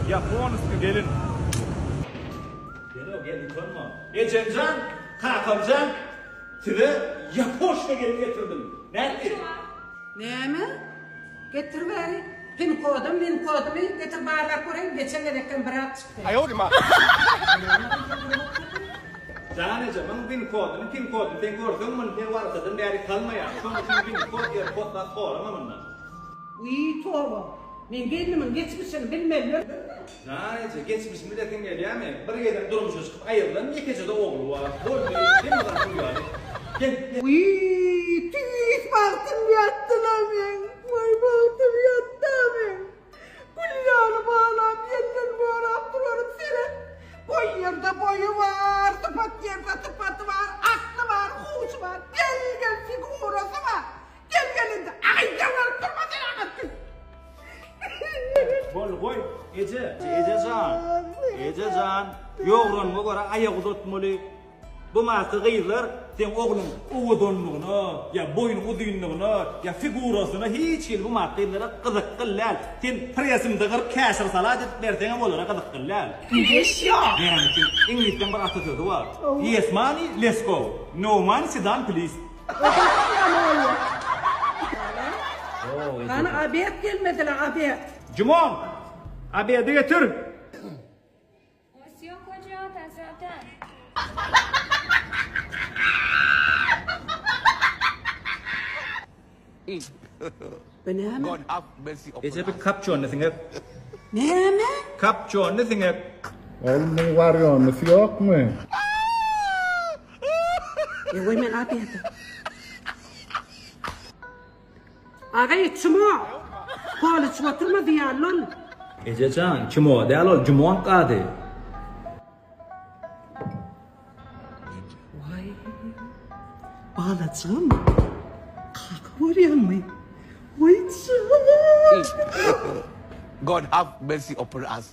Ýaponski gelin. Gel-ow, gel utanma. Ejemjan, kakamjan, size ýapoşka gelin getirdim. Nätdi? Näme? Getir bäri. Pin kodum, min kodumy getir barlap göreýin. Geçen gezekden biraz çykdy. Jan eje, muň win koduny, pin koduny sen görseň muny sen warsadan bäri salmaýaň. Şonuň üçin win kod, ýer kod zat sorama mundan. Wiý, toba. Men gelnimiň geçmişini bilmelidir. Jan eje, geçmişini bilesiň gelýärmi? Bir gezek durmuşa çykyp aýrylan ýekeje-de ogly bar. Boldy, hemme zat gül ýaly. Gel, gel. Wiý, tüýs bagtym ýatdy-la meň. Waý, bagtym ýatdy-a meň. Gül ýaly balam ýelden gorap durarym seret. Boý ýerde boýy bar, sypat ýerde sypaty bar, akly bar, huşy bar, gel gel figurasy bar. Gel gel indi aýda bolup durma sen agasy. Boldy goý eje. Eje jan. Eje jan. Ýogranyňa görä aýak uzatmaly. Bu maky gyzlar seň ogluň owadanlygyna ýa boýunyň uzynlygyna ýa figurasyna hiç hili bu maky gyzlara gyzykly däl. Sen presimde gyryp käşir salat edip berseňem olara gyzykly däl. Näme üçin? Iňlisden bir atasözi bar. Yes money, let's go. No money, sit down please. Hany obed gelmedile obed. Jumon! Obedi getir! Bu näme? Eje bir kapçonny siňek. Näme? Kapçonny siňek. Oglum muň warýonysy ýokmy? E goý men obedi. Agay çmo. Kol içip oturma zyýanly ol. Eje jan, çmo däl ol, jumong ady. Waý. Balajygym. Kaka görýäňmi? Waý jigim. God have mercy upon us.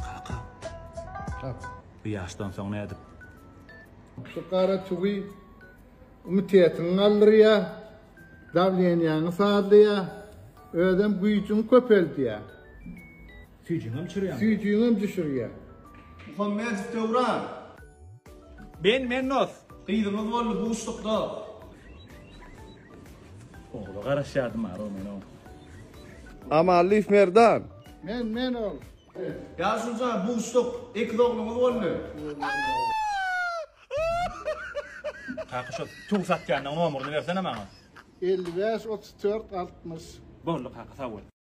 Kaka. Bu ýaşdan soň nädip? Şu gara tüwi immunitetiňi galdyrýar, dawleniýaňy sazlaýar, özem güýjüňi köpeldýär. Süýjüňem düşürýämi? Süýjüňem düşürýär. Muhammedow Döwran. Ben men dos. Gyzyňyz boldy buşlukda. Ogla garaşýardym aro men o. Amanlyýew Merdan. Men men ol. Ýaşulujan buşluk ekiz ogluňyz boldy. Kaka şo tüw satýanyň nomeryny bersene maňa. 55 34 60. Boldy kaka sag bol.